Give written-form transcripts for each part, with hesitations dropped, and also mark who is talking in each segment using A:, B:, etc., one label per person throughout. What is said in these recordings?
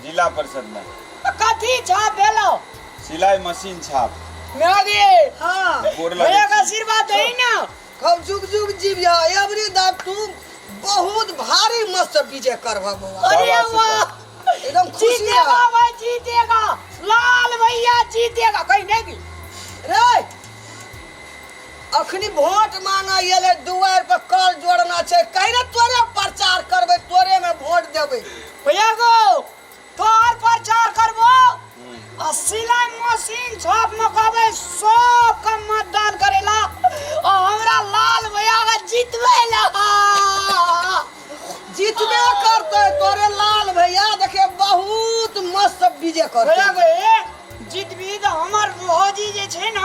A: जिला परिषद में।
B: कथी छाप भेलो?
A: सिलाई मशीन छाप।
B: मैगी।
C: हाँ।
A: गोर लगै
B: भैया के
A: छी।
B: आशीर्वाद दही ना।
C: खूब जुग जुग जीविया एवरी दा तू बहुत भारी मस्त विजय करबह बौआ।
B: अरे
A: आशीर्वाद।
B: वाह,
C: एकदम खुशी
B: जीतेगा
C: रह।
B: भाई, जीतेगा लाल भैया, जीतेगा कहीं नहीं की।
C: रे अखनी वोट मांगे एलै दुआरि पर कल जोड़ना छै, कहीं ने तोरे प्रचार करबै, तोरे में वोट देबै।
B: भैया गो तोहर प्रचार करबो आ सिलाई मशीन छाप में कहबै सब के मतदान करेला आ हमरा लाल भैया के जीतबै ला।
C: जीतबे करतै तोरे लाल भैया, देखे बहुत मस्त विजय करतै।
B: भैया गो ए जीतबी तऽ हमर भौजी जे छै ने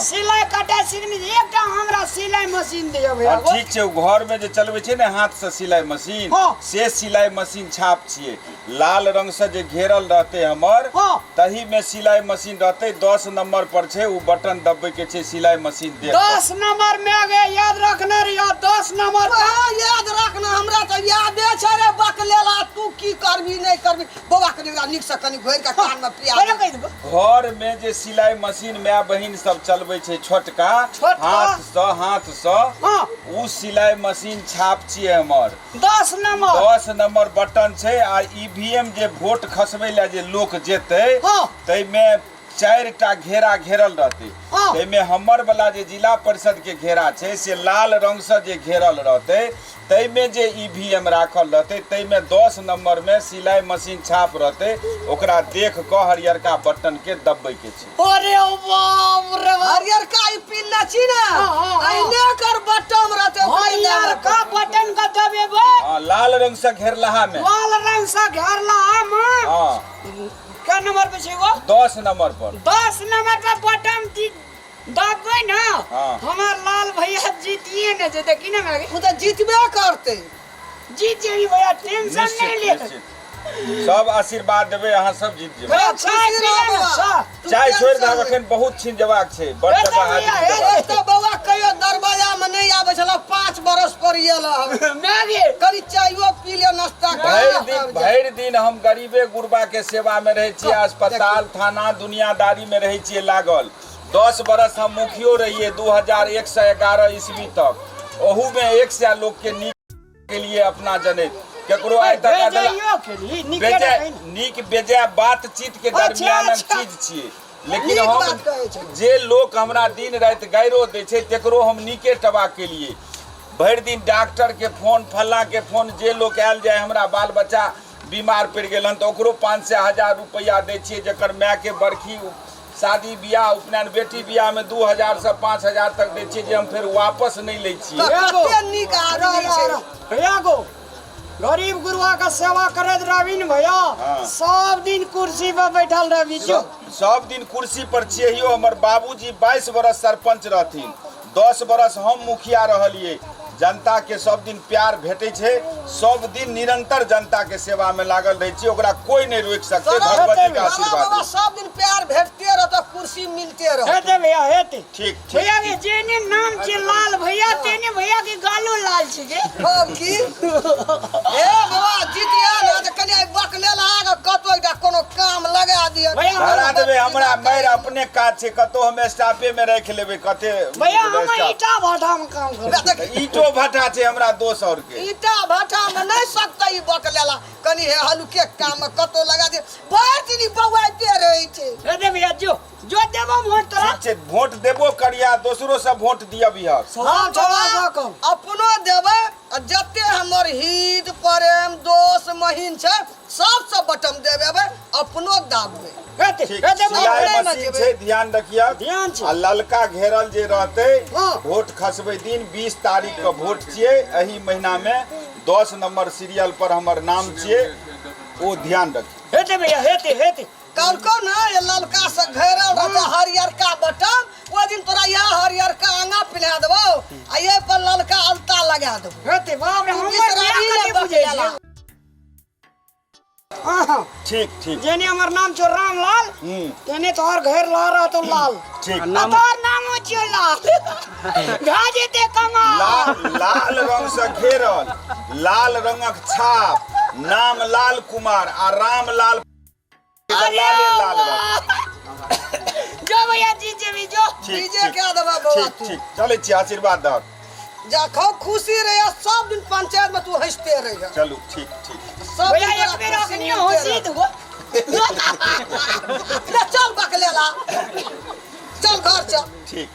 B: सिलाई कटाइ सिखने छै, एकटा हमरा सिलाई मशीन दिअ भैया।
A: हँ, ठीक छै। ओ घर में जे चलबै छै ने हाथ से सिलाई मशीन, से सिलाई मशीन छाप छियै। लाल रंग से जे घेरल रहतै हमर, तही में सिलाई मशीन रहतै। 10 नंबर पर छै, ओ बटन दबबै के छै, सिलाई मशीन देख।
B: 10 नंबर में गे याद रखने रहियो, 10 नंबर।
C: हाँ, याद रखना, हमरा तऽ यादे छै रे बकलेला। तू की करबी नहि करबी बौआ, कनि ओकरा नीकसँ कनि घोरि कऽ कानमे पिया
B: कहियो
C: दे।
B: कहि देबो।
A: घर में जे सिलाई मशीन माय बहिन सब चलबै छै छोटका,
B: छोटका?
A: हाथ सँ, हाथ सँ, उ सिलाई मशीन छाप छियै हमर।
B: 10 नंबर।
A: 10 नंबर बटन छै। आ ईवीएम जे वोट खसबै लए जे लोक जेतै, ताहिमे 4टा घेरा घेरल रहतै। ताहिमे हमर वाला जे जिला परिषद के घेरा छै से लाल रंग से जे घेरल रहतै, ताहिमे जे ईवीएम राखल रहतै, ताहिमे 10 नंबर में सिलाई मशीन छाप रहतै। ओकरा देख कऽ हरियरका बटन के दबबै के छै।
B: अरे बाप रे बाप।
C: हरियरका ई पिन्ना छी ने,
B: हाँ, हाँ, हाँ।
C: अहिने कर बटम रहतै, ओकरे
B: हरियरका बटन के दबेबै।
A: हाँ, लाल रंग से घेरलहा में।
B: लाल रंग से घेरलहा में। क्या नंबर पे छै वो?
A: 10 नंबर पर।
B: 10 नंबर पर बटन दबबै ना, हमार लाल भैया जीतिए ने जेतै की ना मागे?
C: ओ तऽ जीतबे करतै।
B: जीत जेबी भैया, टेंशन
A: निश्चित,
B: नहीं ले।
A: निश्चित। सब आशीर्वाद देबै, अहाँ सब जीत जेबै।
B: भैया, चाय
C: खुशी
B: पी ले
C: रह
B: ना,
C: बौआ।
B: चाय।
C: तू
A: चाय छोड़ि
C: टेंशन
A: दहक,
C: नहि।
A: अखन बहुत छिन जेबाक छै, बड़
B: हे
A: जगह
B: तऽ भैया,
A: हाजिरी
B: हे।
A: देबाक।
C: एक तऽ बौआ कहियो दरवाजा में नहीं आबै छल, 5 बरस पर एल हन।
B: मागे।
C: कनि चायो पी ले, नाश्ता कर
A: भरि
C: ले,
A: दिन
C: तब जा।
A: भरि दिन हम गरीबे गुरबा के सेवा में रहै छियै, अस्पताल थाना दुनियादारी में रहै छियै लागल। 10 बरस हम मुखियो रहियै 2001 से 11 ईस्वी तक, ओहू में 100 लोग के नीक के लिए अपना जनैत केकरो आइ तक अदला
B: बेजाइयो केली, नीके
A: बेजाय
B: रहै ने।
A: नीक बेजाय बातचीत के दरमियान
B: अच्छा।
A: चीज छियै, लेकिन
C: नीक
A: हम
C: बात कहै छै।
A: जे लोक हमरा दिन राति गाइरो दै छै तकरो हम नीके टबा के लिए। भरि दिन डॉक्टर के फोन, फल्लाँ के फोन, जे लोक आयल जाय हमरा बाल बच्चा बीमार पड़ि गेल हन तऽ ओकरो 500 1000 रुपैआ दै छियै। जकर मायके बरखी, शादी बियाह, उपनयन, बेटी बियाह में 2000 से 5000 तक दै छियै, जे हम फेर वापस नहि लै छियै।
C: तऽ कते नीक आदमी छै।
B: भैया गो गरीब गुरुआ का सेवा करैत रहबी ने भैया, सब दिन कुर्सी पर बैठल रहबी जो।
A: सब दिन कुर्सी पर छियै यौ। हमर बाबूजी 22 बरस सरपंच रहथिन, 10 बरस हम मुखिया रहलियै। जनता के सब दिन प्यार भेटै छै, सब दिन निरंतर जनता के सेवा में लागल रहै छी, ओकरा कोई नहीं रोकि सकते। भगवती के
C: बाबा
A: आशीर्वाद
C: बाबा सब दिन प्यार भेटते रहत, कुर्सी मिलते रहत।
B: हेते भैया, हेते।
A: ठीक ठीक।
B: भैया के जेने नाम छै लाल भैया, तेने भैया के गालो लाल छै गे।
C: हम की ए बाबा जीतिया ने तऽ कनि आइ बकले लाग कतौ एकटा कोनो काम लगा दिअ।
B: भैया,
A: धरा देबै हमरा मारि अपने काज छै, कतौ हम स्टाफे में राखि लेबै कते।
B: भैया हम
A: स्टाफ।
B: ईटा भट्ठा में काम करबै।
C: देख,
A: ईटो भट्ठा छै हमरा दोस और के।
C: ईटा भट्ठा में नहि सकतै ई बकलेला, कनि हे हलुके काम में कतौ लगा दे। भरि दिन ई बौआइते रहै छै।
B: हेते भैया, जो जो देबो वोट तोरा।
A: ठीक छै, वोट देबो करिया, दोसरो सब वोट दियबिहक।
B: हम
C: बाबा,
B: कम
C: अपनो देबै आ जते हमर हित प्रेम दोस्त महीन छै सब सब बटम देबेबै, अपनो दाबबै।
B: हेते
A: ठीक।
B: हेते।
A: सिलाई
C: अपने मे
A: मशीन
C: जेबै।
A: छै, ध्यान रखियक।
B: ध्यान छै।
A: आ ललका घेरल जे रहतै, वोट खसबै दिन 20 तारीख के वोट छियै एही महीना में, 10 नंबर सीरियल पर हमर नाम छियै, ओ ध्यान रखियौ।
B: हेते भैया, हेते हेते।
C: कहलकौ ने ये ललका से घेरल रहतै हरियरका बटन, ओहि दिन तोरा इएह हरियरका आंगा पिन्हा देबौ आ एहि पर ललका अलता लगा देबौ।
B: हेते बाप रे,
C: तू
B: हमर
C: बिसराही
B: बियाह
C: ने
B: कते बुझै
C: बकलेला।
B: छै। हाँ।
A: ठीक ठीक।
B: जेने हमर नाम छौ रामलाल, तेने तोहर घर ला रहा तो लाल।
A: ठीक।
B: आ तोहर नामो छियौ लाल, भए जेते कमाल।
A: लाल लाल रंग से घेरल, लाल रंगक छाप, नाम लाल कुमार आ राम लाल
B: अरे
A: लाले लाल
B: वाह। जो भैया जीत जेबी जो
A: ठीक
C: डीजे
A: ठीक
C: के देबा बौआ
A: ठीक
C: तू
A: ठीक चलै छी आशीर्वाद दहक
C: जा खूब खुशी रहे सब दिन पंचायत में तू हंसते रहे
A: चलू ठीक ठीक
C: सब
B: भैया
C: दिन
B: एक
C: तोरा
B: बेर
C: खुशी
B: अखनियो
C: मिलते
B: हंसी
C: रहे।
B: दो
C: ले चल बकलेला चल घर चल
A: ठीक।